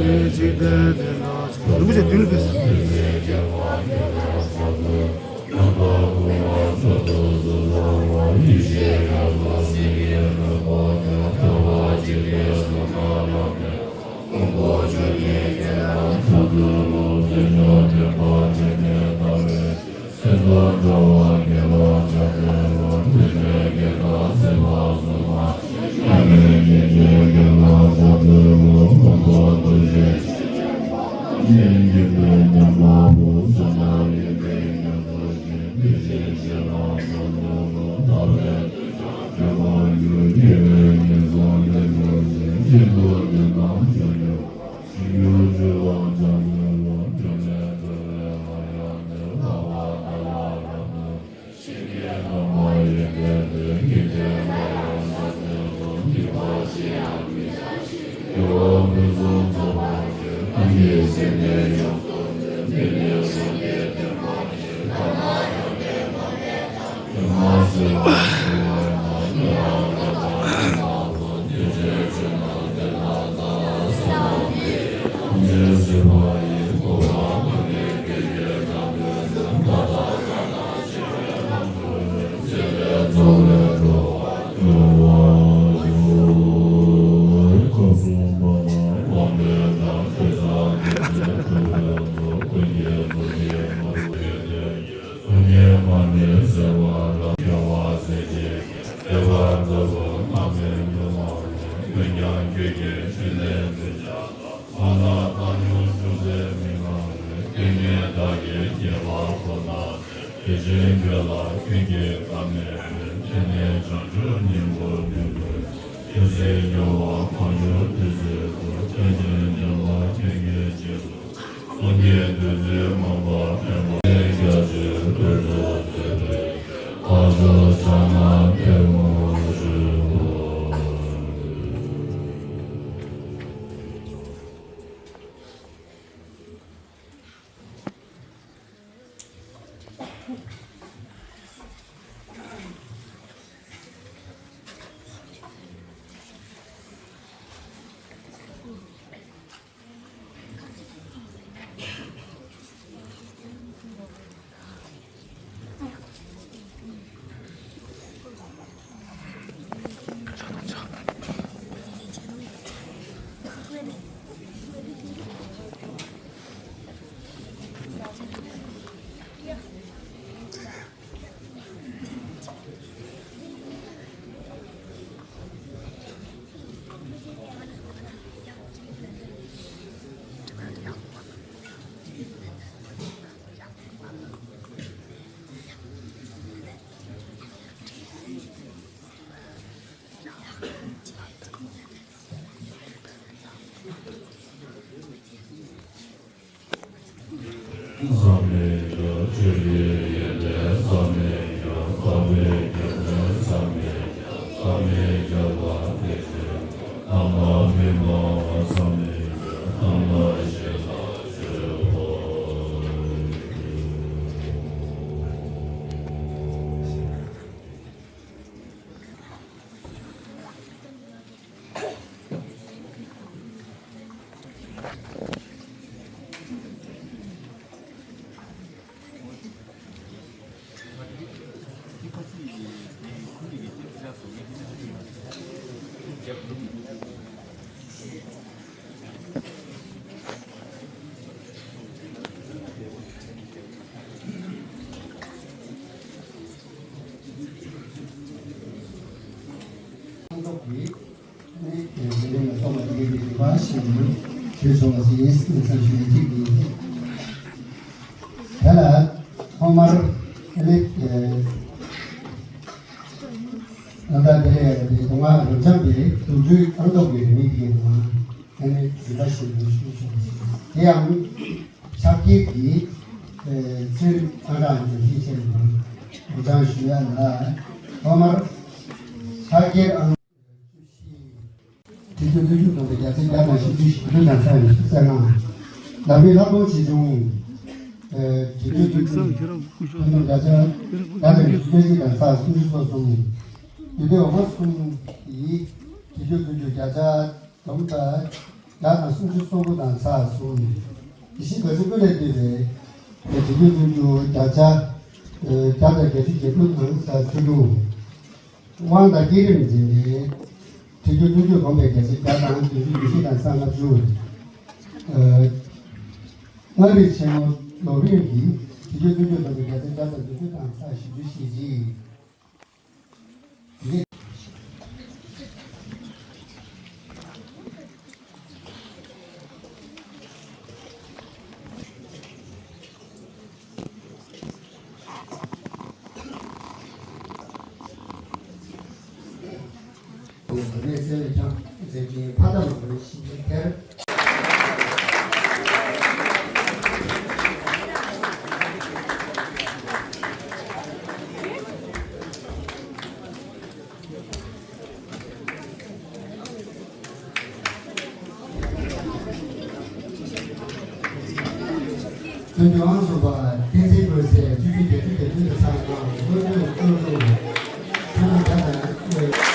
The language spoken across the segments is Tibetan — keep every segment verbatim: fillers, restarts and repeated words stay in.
རིན་པོ་ཆེ་མདུན་ལ་ཕེབས་སོང་། ནི་དེ་རིང་ལ་ཐོག་མ་དེ་གའི་རིག་པ་ཞིག་ཞུས་སོང་བ་ཞིག་ཡིན་སྲིད་ཙམ་ཞུ་ཡི་གཅིག་ཡིན། དེ་ལ་ཐོག་མར་ཨ་ནི་ཨ་ད་དེ་ལས་དེ་དུང་ང་རང་འཇམ་པའི་དུག་སྦྲུལ་རྐང་ཐོག་གི་རི་མིག་དེ་དུང་ཨ་ནི་རིག་པ་ཞིག་ཞུས་སོང་བ་ཞིག་དེ་ཡང་། ཕྱག་འཁྱེར་གྱི་ཚུལ་ཨ་རག་ཉམས་ཞིབ་བྱས་ནས་འགོ་སྦྱང་ཞུ་ཡ་ལ། ཐོག་མར་ཕྱག་འཁྱེར་ཨང་བཅུ་བཞི། ཁྲི་བཅུ་བདུན་ཅུ་དང་བརྒྱ་ཚན་བརྒྱ་དང་བཞི་བཅུ་ཞེ་དྲུག་དང་ཚན་ཉི་ཤུ་རྩ་ལྔ། ལམ་རིམ་ལྷག་མཐོང་ཆེ་ཆུང་། ཁྲི་བཅུ་བདུན་ཅུ་ཐུན་མོང་བརྒྱ་ཆ་བརྒྱ་དང་བཞི་བཅུ་གཅིག་དང་ཚན་སུམ་ཅུ་སོ་གསུམ། རྒྱུད་སྡེ་འོག་མ་གསུམ་གྱི་ཁྲི་བཅུ་བདུན་ཅུ་བརྒྱ་ཆ་བསྡོམས་པ། བརྒྱ་དང་སུམ་ཅུ་སོ་དགུ་དང་ཚེག་གསུམ། དེ་བཞིན་དགའ་བསུ་སྐུ་ལས་བཏུས་པའི་དྲི་ཆབ་བཙུན་ཆུང་བརྒྱ་ཆ་བརྒྱ་དང་བརྒྱད་ཅུ་གྱ་དྲུག་དང་ཚེག་བཅུ་དྲུག། དབང་དང་བསྐྱེད་རིམ་འཛིན་པའི་དྲི་ཆབ་བཙུན་ཆུང་བསྒོམ་པའི་བརྒྱ་ཆ་བརྒྱ་དང་བདུན་ཅུ་ཉི་ཤུ་དང་ཚེག་ལྔ་བཅུ། ཨ། མངའ་རིས་ཆེན་མོ་ལོག་རིམ་གྱི་དྲི་ཆབ་བཙུན་ཆུང་བསྒོམ་པའི་བརྒྱ་ཆ་བརྒྱ་དང་བདུན་ཅུ་དང་ཚེག་བཞི་བཅུ་ཞེ་གཅིག། བཙུན་ཆུང་ཨང་གསུམ་པ་བསྟན་འཛིན་དགོན་གསར་བཅུ་བཅུ་བརྒྱད་ཅུ་གྱ་བདུན་དུ་ཚང་ཡང་བློ་གྲོས་སྟོབས་ལུགས་ཐུན་མོང་བརྡ་དང་དངོས།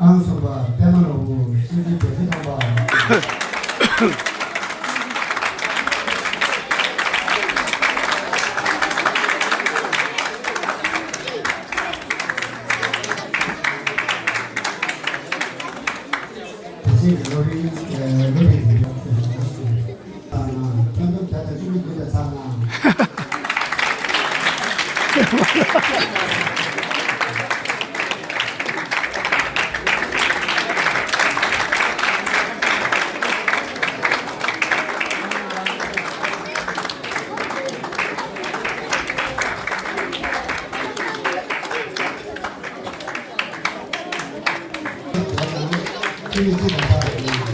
ཨང་གསུམ་པ་པད་མ་ནོར་བུ་སུམ་ཅུ་བརྒྱད་ཅུ་ཐམ་པ། དེ་བཞིན་གྱི་སློབ་རིམ་སློབ་རིམ་འཛིན་སྐྱོང་བྱེད་པ་དང་ཁྱོན་བསྡོམས་བརྒྱ་དང་བཅུ་དྲུག་ཅུ་དང་ཚེག་ལྔ།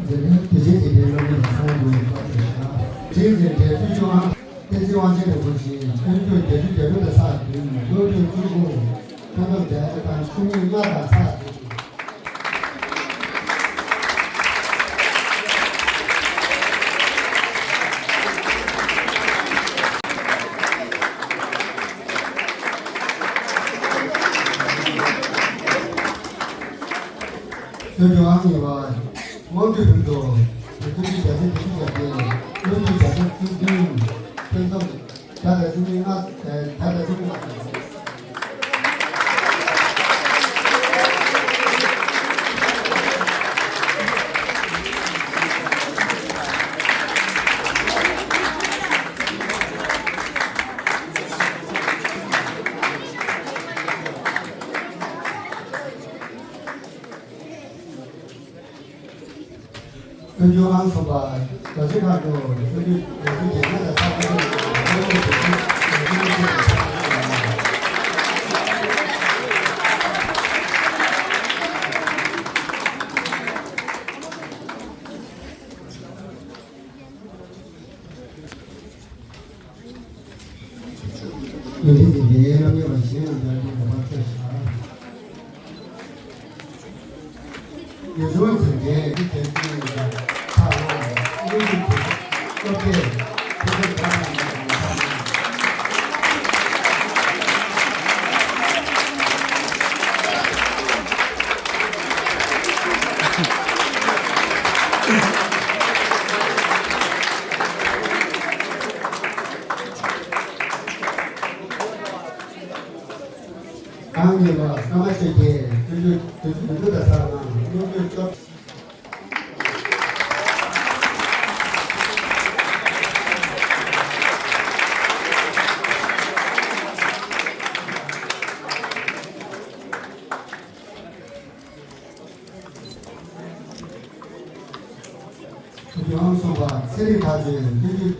དེ་ནས་དེ་རྗེས་ཀྱི་དེའི་སློབ་གཉེར་ལ་ཚང་མ་མགོན་པར་ཐོས་ཤིག་དེའི་ཚེ་འབྲས་བཙུན་ཆུང་ཨང་བསྟན་འཛིན་དབང་ཆེན་རིན་པོ་ཆེ་དཔལ་འབྱོར་བརྒྱད་ཅུ་གྱ་དྲུག་དང་ཚེག་བདུན། བློ་གྲོས་བཅུ་དགུ། ཁྱོན་བསྡོམས་བརྒྱ་དང་བཅུ་གཉིས་ལྔ་དང་ཚེག་བདུན། བཙུན་ཆུང་ཨང་གཉིས་པ་དམངས་ཁྲོད་ཕུན་ཚོགས། དེ་བཙུན་ཆུང་བརྒྱ་ཆ་བརྒྱད་ཅུ་གྱ་བརྒྱད། བློ་གྲོས་བརྒྱ་ཆ་བཅུ་བདུན། ཁྱོན་བསྡོམས་བརྒྱ་དང་བཅུ་གཉིས་ལྔ། བརྒྱ་དང་བཅུ་གཉིས་ལྔ། བཙུན་ཆུང་ཨང་གསུམ་པ་རྡོ་རྗེ་མཁའ་འགྲོ། བཙུན་ཆུང་རྡོ་རྗེ་རྒྱལ་མཚན་དང་ཚེག་བརྒྱད་ཅུ། བཙུན་ཆུང་རྡོ་རྗེ་རྒྱལ་མཚན་དང་ཚེག་བརྒྱད་ཅུ། ཡོན་ཏན་གྱི་འབྲེལ་སློབ་གཉེར་བ་གཞན་ཡང་འདྲ་འདྲའི་འགྲོ་པ་ཐོས་ཤག་ཡུལ་ལྗོངས་ཀྱི་འགན་འཁྲི་དེ་ཚོའི་ཁ་ལོ། གང་ཉིད་ལ་བསམ་པ་ཤེས་ཀྱི་དུས་ཚོད་དུས་ཚོད་དུས་ཚོད་དང་ས་ལ་སྣང་མྱུར་སྐྱོབ། ཡོངས་སུ་པ་ཚེ་རིང་ཐག་ཆོད་བདུན་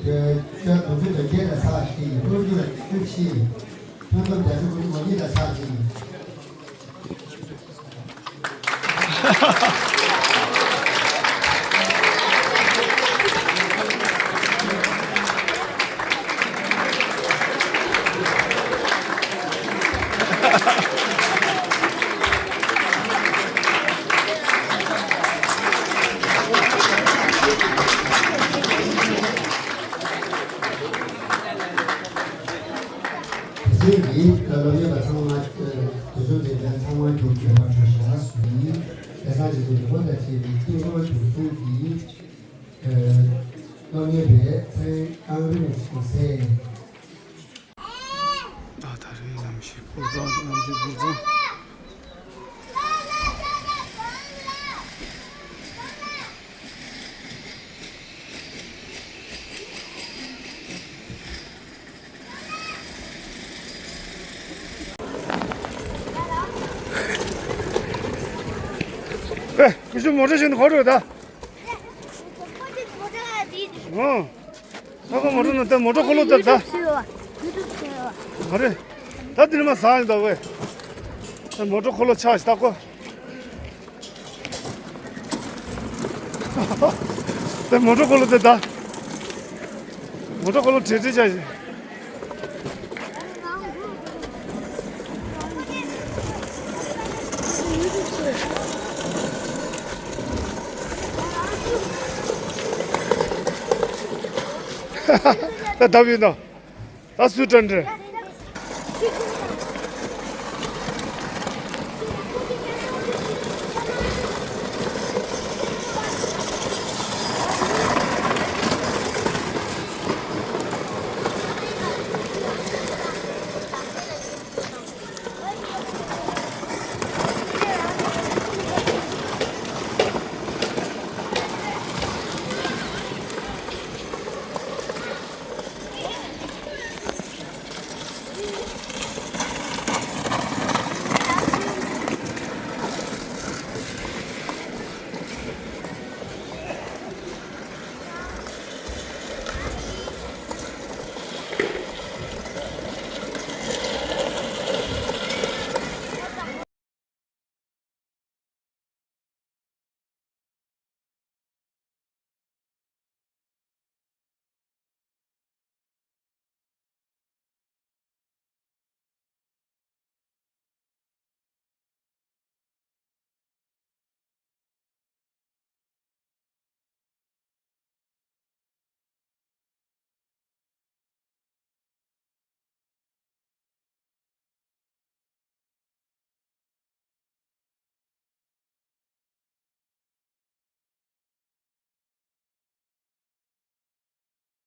ཅུ་དོན་བརྒྱད་དང་ཚེག་བཞི་ལོ་རྒྱུས་ལ་བདུན་ཅུ་བཞི། ཕུན་སུམ་བརྒྱད་ཅུ་དགུ་བཅུ་གོ་གཉིས་དང་ཚེག་གཅིག། དེ་རྗེས་ཀྱི་སློབ་གཉེར་པ་ཚང་མ་དུས་ཚོད་འཛིན་མཁན་ཚང་མ་རྒྱུགས་དགོས་པ་འཕྲོད་བཞག་ཟིན། དེང་སང་རྗེ་བཙུན་མི་དབང་དང་བཅས་པའི་དཀྱིལ་འཁོར་བཞུགས་གསུམ་གྱི་སློབ་གཉེར་པའི་མཚན་ཨང་རིམ་བཞེངས་མཛད། ད་ད་རེས་ནམ་ཞིག་ཕུར་ཚང་ནམ་ཞིག་ཕུར་ཚང་། ཨེ། ཁུ་ཤུ་མོ་ཊ་ཞིག་ནི་ཁོ་རེད་ད། ཨོ། ད་ཁོ་མོ་ཊ་ནང་ད་མོ་ཊ་འཁོར་ལོ་ད་ད། མ་རེད། ད་འདི་ནི་མ་ཟ་ཡིན་ད་ཝེ། ད་མོ་ཊ་འཁོར་ལོ་ཆགས་ཤིག་ད་ཁོ། ད་མོ་ཊ་འཁོར་ལོ་ད་ད། མོ་ཊ་འཁོར་ལོ་བྲེལ་བྲེལ་ཆགས་ཤིག། ད་ལྟ་བུའི་ནང་། ད་སུས་དྲན་དྲན།